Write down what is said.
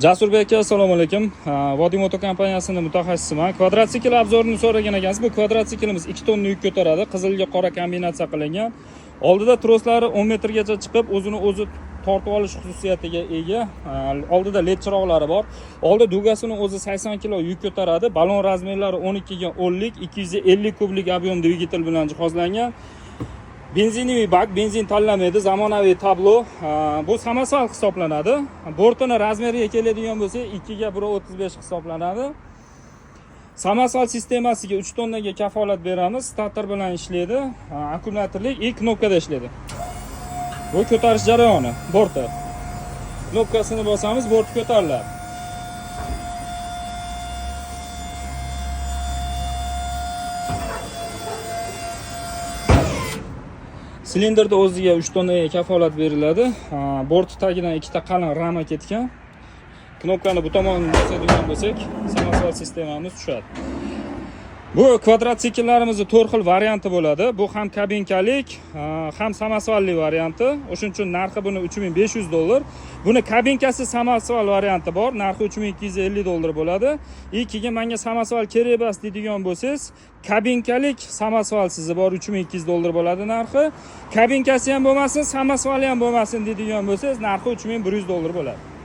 Jasurbek aka, assalomu alaykum. Vodiy Moto kompaniyasining mutaxassisiman. Kvadrotsikl обзор ini so'ragan ekansiz. Bu kvadrotsiklimiz 2 tonna yuk ko'taradi. Qizilga qora kombinatsiya qilingan. Oldida troslari 10 metrgacha chiqib, o'zini o'zi tortib olish xususiyatiga ega. Oldida led chiroqlari bor. Oldi дуга sini o'zi 80 kilo yuk ko'taradi. Balon размер lari 12 ga 10 lik, 250 kublik объем dvigatel bilan jihozlangan. Benzinli bak, benzin tanlamaydi, zamonaviy tablo. Bu samosval hisoblanadi. Bortini размер iga keladigan bo'lsak, 2 ga 1.35 hisoblanadi. Samosval sistemasiga 3 tonnaga kafolat beramiz. Starter bilan ishlaydi, akkumulyatorlik и knopkada ishlaydi. Bu ko'tarish jarayoni, borti. Knopkasini bosamiz, bort ko'tariladi. Silindrda o'ziga 3 tonnaga kafolat beriladi. Bort tagidan ikkita qalin rama ketgan. Knopkani bu tomonini bosadigan bo'lsak, samosval sistemamiz tushadi. Bu kvadrotsikllarimizni 4 xil varianti bo'ladi. Bu ham kabinkalik, ham samosvalli varianti. O'shuning uchun narxi buni 3500 dollar. Buni kabinkasi samosval varianti bor, narxi 3250 dollar bo'ladi. И keyin menga samosval kerak emas deydigan bo'lsangiz, kabinkalik samosvalsizi bor, 3200 dollar bo'ladi narxi. Kabinkasi ham bo'lmasin, samosvali ham bo'lmasin deydigan bo'lsangiz, narxi 3100 dollar bo'ladi.